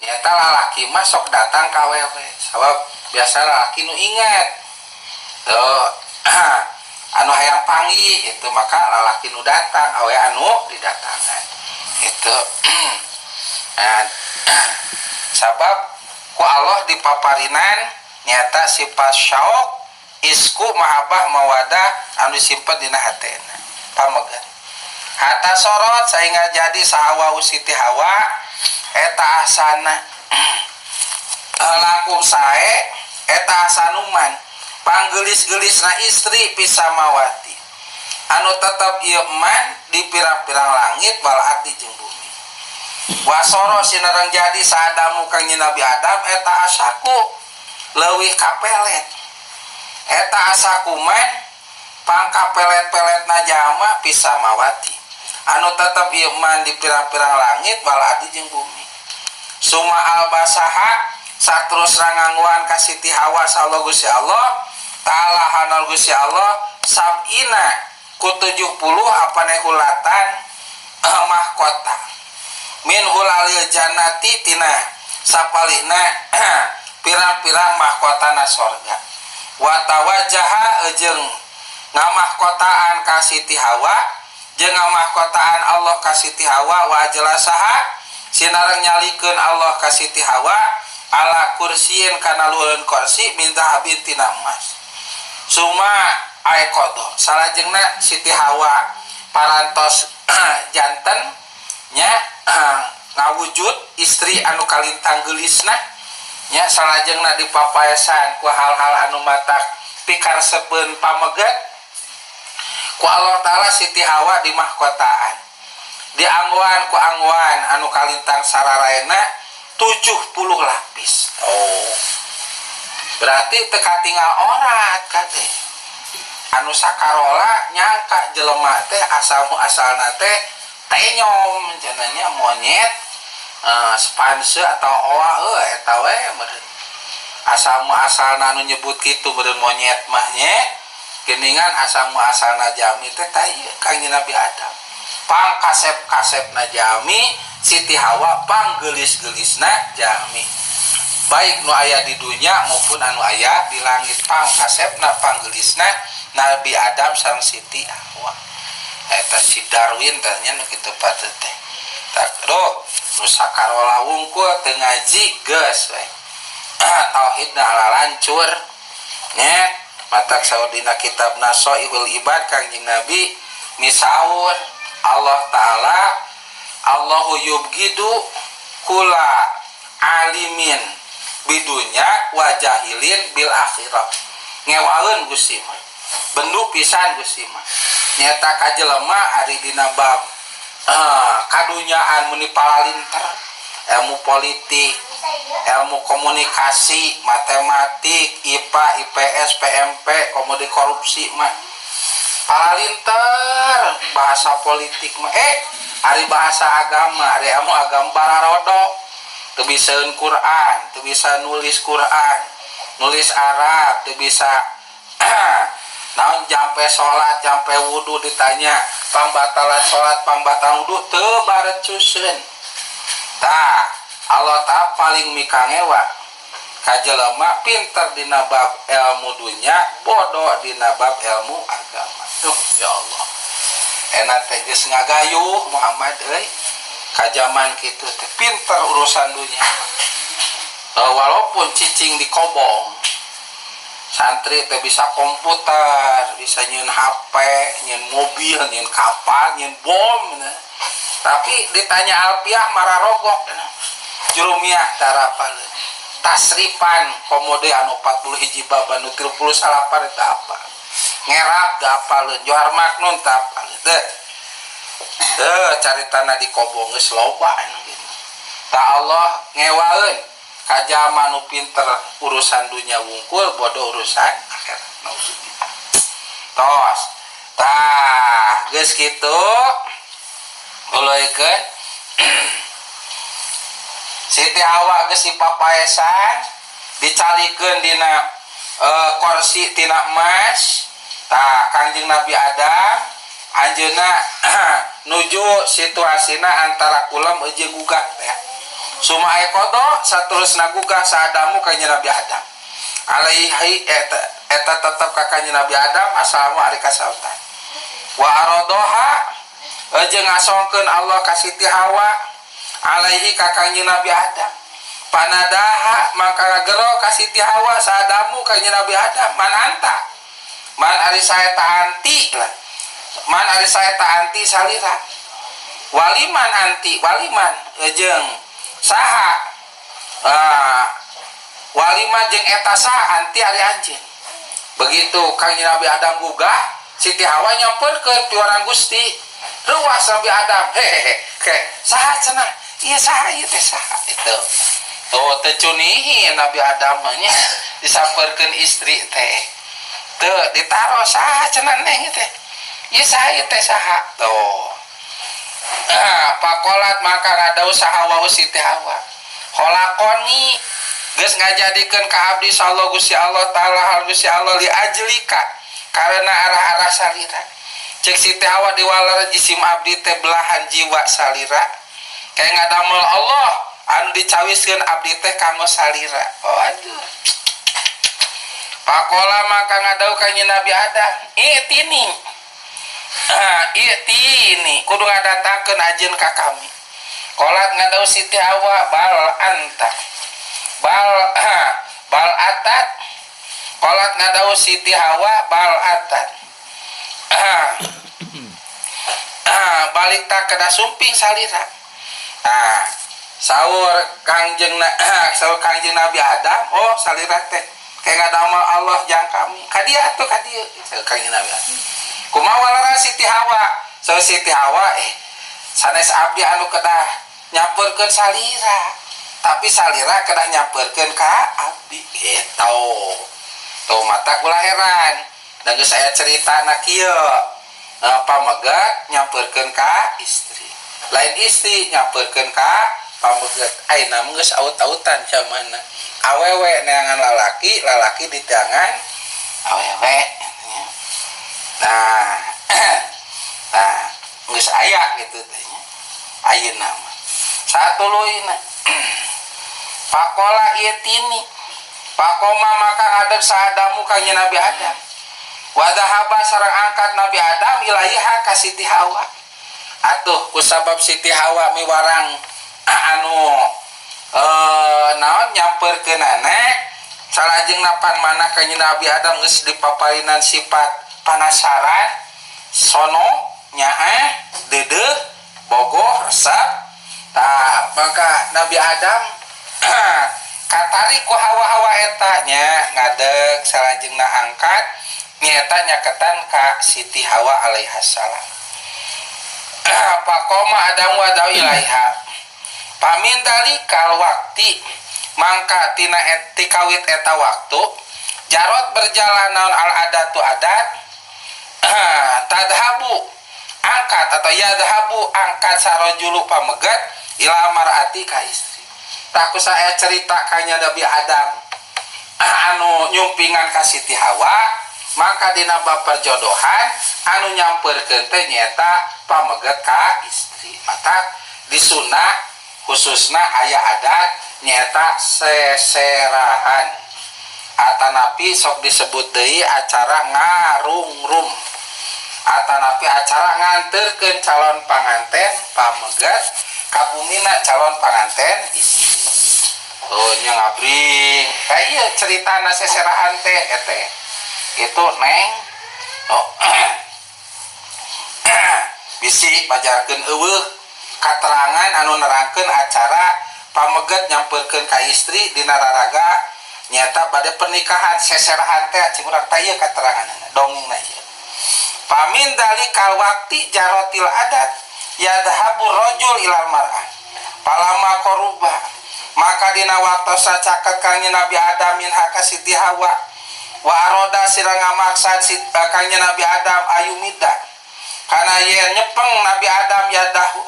Nyata lalaki mah sok datang ka awewe, sabab biasa lalaki nu inget tuh anu hayang panggih itu, maka lalaki nu datang, awewe anu didatangan itu. Nah, sabab ku Allah dipaparinan nyata sifat syauk, isku, mahabbah, mawadah anu disimpen dina hatena pamegat, hatta sorot sehingga jadi sahawa Siti Hawa eta ahsana langkung sae, eta ahsanu man panggelis-gelisna istri fis samawati anu tetep ieu man di pirang-pirang langit wal ardi jeung bumi. Wasoro sinareng jadi saha Adamu Kangjeng Nabi Adam eta asyaku leuwih kapelet, eta asyaku man pangkapelet-peletna jalma fis samawati anu tetep ieu man di pirang-pirang langit wal ardi jeung bumi. Summa albasaha satrus nganggoan ka Siti Hawa saha Gusti Allah Ta'ala hanal Gusti Allah sab'ina ku 70 apane hulatan mahkota min hulalil jannati tina sapalihna pirang-pirang mahkotana sorga. Wa tawajjaha jeung ngamahkotaan ka Siti Hawa, jeung ngamahkotaan Allah ka Siti Hawa. Wa ajlasaha sinareng nyalikeun Allah ka Siti Hawa ala kursiin kana luhureun kursi min dahabin tina emas. Summa aiqadha salajengna Siti Hawa parantos janten nya ngawujud istri anu kalintang geulisna nya. Salajengna dipapaesan ku hal-hal anu matak pikaresepeun pameget ku Allah Ta'ala. Siti Hawa di mahkotaan, dianggoan ku anggoan anu kalintang sararaena 70 lapis. Oh, berarti teu katinggal orat kade. Anu sakarola nyangka jelema teh asal asalna teh tenyom cenah nya, monyet, simpanse atau oa euy, eta we meureun asal asalna anu nyebut kitu meureun monyet mah nya. Geuningan asal asalna jalmi teh tah ieu Kangjeng Nabi Adam pang kasep-kasepna jalmi, Siti Hawa pang geulis-geulisna jalmi, baik nu aya di dunia maupun anu aya di langit. Pang kasepna, panggelisna Nabi Adam sareng Siti Hawa. Eta si Darwin teh nya nu kitu patut teh. Tak duh, nu sakarola wungkul teu ngaji geus we, tauhidna lancur nya. Matak saur dina kitab Nasoihul Ibad, Kangjeng Nabi misaur Allah Ta'ala, Allahu yubghidu kulla alimin bidunya wa jahilin bil akhirah. Ngewaeun Gusti mah, bendu pisan Gusti mah nyata ka jelema ari dina bab kadunyaan meni palalinter, ilmu politik, ilmu komunikasi, matematik, IPA, IPS, PMP, komodi korupsi mah palalinter bahasa politik mah. Ari bahasa agama, ari ilmu agama bararodo, teu bisaeun Quran, teu bisa nulis Quran, nulis Arab teu bisa. Naon jampe salat, jampe wudu, ditanya pambatalan salat, pambatalan wudu, teu barecuseun. Tah, Allah Ta'ala paling mikangewa ka jelema pinter dina bab ilmu dunya, bodoh dina bab ilmu agama. Duh, ya Allah, enak teh geus ngagayuh Muhammad euy ka zaman kitu teh, pinter urusan dunia. Walaupun cicing di kobong, santri teh bisa komputer, bisa nyieun HP, nyieun mobil, nyieun kapal, nyieun bom nah. Tapi ditanya alfiah mararogok, jurumiah tarapaleun, tasrifan komode anu 40 hiji bab anu 38 eta apa, ngerab teu apaleun, johar maknun teu apaleun teh. Teu caritana di kobong geus loba anu gitu. Ta Allah ngewaeun ka jalma nu pinter urusan dunia wungkul, bodoh urusan akhirat. Nauzubillah. Tos. Tah, geus kitu tuluikeun Siti Hawa geus dipapaesan, dicalikeun dina kursi tina emas. Tah, Kangjeng Nabi Adam anjeunna nuju situasina antara kulem jeung gugah teh. Summa aiqadha, saterusna gugah sa Adamu ka Nabi Adam. Alaihi eta, eta tetep ka kanjeng Nabi Adam assalamu ari kasautan. Wa aradoha, jeung ngasongkeun Allah ka Siti Hawa alaihi ka kanjeng Nabi Adam. Panadaha, maka ngagero ka Siti Hawa sa Adamu kanjeng Nabi Adam, "Man anta?" Man ari saeta anti lah. Man ari saeta anti salira. Waliman anti, waliman jeung saha, waliman jeung eta saha anti ari anjeun. Begitu kanjeng Nabi Adam gugah, Siti Hawa nyamperkeun piwarang Gusti. Ruas Nabi Adam, hehehe, ke saha cenah? Ieu saha ieu teh, saha itu? Oh, teu cunihi Nabi Adam mah nya disamperkeun istri teh. Teu ditaros, saha cenah neng teh? Ieu saha ieu teh, saha? Tuh. Ah, faqalat, maka ngadau saha wa Siti Hawa. Khalaqoni, geus ngajadikeun ka abdi Allah Gusti Allah taala hal Gusti Allah li ajlika, karena arah-arah salira. Cek Siti Hawa, diwaler jisim abdi teh belahan jiwa salira. Kayak ngadamel Allah anu dicawiskeun abdi teh kanggo salira. Oh, aduh. Faqala, maka ngadau ka Nabi Adam, "I'tini." Ah, i'tini, kudu ngadatangkeun ajeun ka kami. Qalat, ngadau Siti Hawa, bal anta. Bal ha, bal atat. Qalat, ngadau Siti Hawa, bal atat. Ah. Ah, balik tak kena sumping salira. Ah, saur Kangjeng Nabi Adam, oh, salira teh kayak ngadamel Allah jang kami. Ka dieu atuh, ka dieu. Saur Kangjeng Nabi Adam. Kumaha walara Siti Hawa? Saur Siti Hawa, sanes abdi anu kedah nyamperkeun salira, tapi salira kedah nyamperkeun ka abdi gitu. Tuh, mata kula heran. Dan geus saya cerita na kieu. Nah, pamegat nyamperkeun ka istri. Lain istri nyamperkeun ka pamegat. Ayeuna mah geus aut-autan zamana. Awewe neangan lalaki, lalaki di tangan awewe. Nah, nah, geus aya gitu teh nya. Ayeuna mah. Satuluyna. Faqala i'tini. Faqoma, maka ngadeg sa Adamu ka Nabi Adam. Wa dzahaba, sareng angkat Nabi Adam ilaiha ka Siti Hawa. Atuh kusabab Siti Hawa miwarang anu naon nyamperkeunana, salajeng napan mana ka Nabi Adam geus dipaparinan sifat panasaran, sono, nyaah, deudeuh, bogoh, resep. Tah, maka Nabi Adam katarik ku hawa-hawa eta nya, ngadeg salajengna angkat nyata nyaketan ka Siti Hawa alaihassalam. Faqoma Adam wa dau ilaiha. Famin dzalikal waqti, mangka tina tikawit eta waktu, jarot, berjalan naon al adatu adat, tadhabu, angkat atau yadhabu, angkat sarojulu pamegat ila mar'ati ka istri. Tak saya cerita kanya Nabi Adam anu nyumpingan ka Siti Hawa, maka dina bab perjodohan anu nyamperkeun teh nyaeta pameget ka istri. Maka di sunnah khususna aya adat nyaeta seserahan, atanapi sok disebut deui acara ngarungrum, atanapi acara nganterkeun calon panganten pameget ka bumina calon panganten istri. Oh nya, ngabring kayak ieu ceritana seserahan teh teh itu, Neng. Oh, bisi pajarkeun eueuh katerangan anu nerangkeun acara pameget nyamperkeun ka istri dina raraga nyata pada pernikahan seserahan teh. Cing urang tah ieu kateranganna dongengna ieu. Famin dzalikal waqti jarotil adat yadhabu rajul ilal mar'ah. Falamma qaruba, maka dina waktu caket kanjeng Nabi Adam minha ka Siti Hawa, wa aroda, sareng ngamaksad kanjeng Nabi Adam ayumida, kana yen nyepeng Nabi Adam yadahu.